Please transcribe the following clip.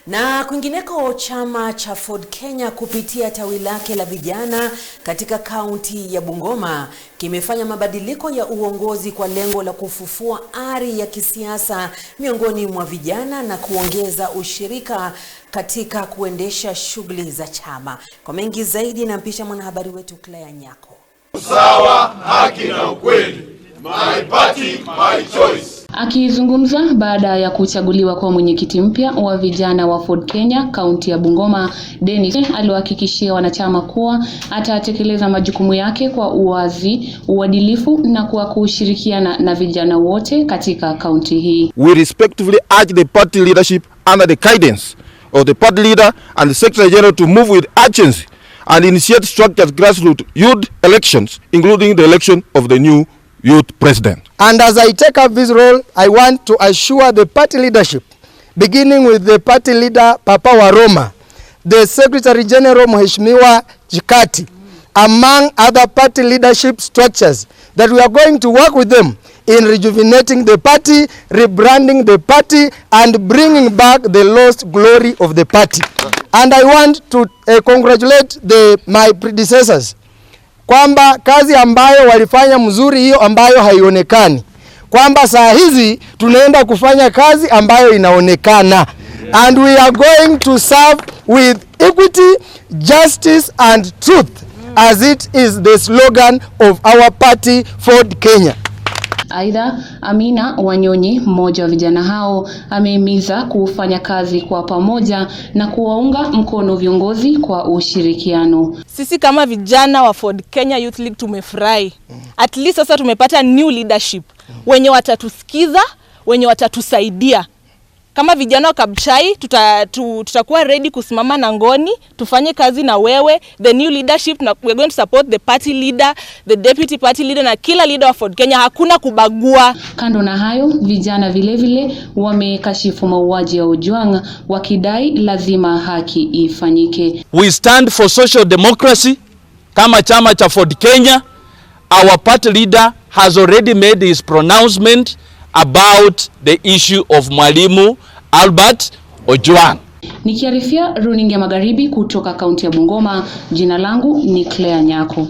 Na kwingineko, chama cha Ford Kenya kupitia tawi lake la vijana katika kaunti ya Bungoma kimefanya mabadiliko ya uongozi kwa lengo la kufufua ari ya kisiasa miongoni mwa vijana na kuongeza ushirika katika kuendesha shughuli za chama. Kwa mengi zaidi, nampisha mwanahabari wetu Claire Nyako. Usawa, haki na ukweli. My party, my choice. Akizungumza baada ya kuchaguliwa kwa mwenyekiti mpya wa vijana wa Ford Kenya kaunti ya Bungoma, Dennis aliwahakikishia wanachama kuwa atatekeleza majukumu yake kwa uwazi, uadilifu na kwa kushirikiana na vijana wote katika kaunti hii. We respectfully urge the party leadership under the guidance of the party leader and the secretary general to move with urgency and initiate structured grassroots youth elections, including the election of the new youth president. And as I take up this role, I want to assure the party leadership, beginning with the party leader Papa wa Roma, the Secretary General Mheshimiwa Chikati, among other party leadership structures, that we are going to work with them in rejuvenating the party, rebranding the party, and bringing back the lost glory of the party. And I want to congratulate my predecessors kwamba kazi ambayo walifanya mzuri, hiyo ambayo haionekani, kwamba saa hizi tunaenda kufanya kazi ambayo inaonekana, and we are going to serve with equity, justice and truth as it is the slogan of our party, Ford Kenya. Aidha, Amina Wanyonyi, mmoja wa vijana hao, amehimiza kufanya kazi kwa pamoja na kuwaunga mkono viongozi kwa ushirikiano. Sisi kama vijana wa Ford Kenya Youth League tumefurahi. At least sasa tumepata new leadership wenye watatusikiza, wenye watatusaidia. Kama vijana wa Kabuchai tutakuwa ready kusimama na Ngoni, tufanye kazi na wewe, the new leadership, na we're going to support the party leader, the deputy party leader na kila leader wa Ford Kenya, hakuna kubagua. Kando na hayo, vijana vilevile wamekashifu mauaji ya Ojwang wakidai lazima haki ifanyike. We stand for social democracy kama chama cha Ford Kenya. Our party leader has already made his pronouncement about the issue of Mwalimu Albert Ojwang. Nikiarifia runinga ya Magharibi kutoka kaunti ya Bungoma, jina langu ni Claire Nyako.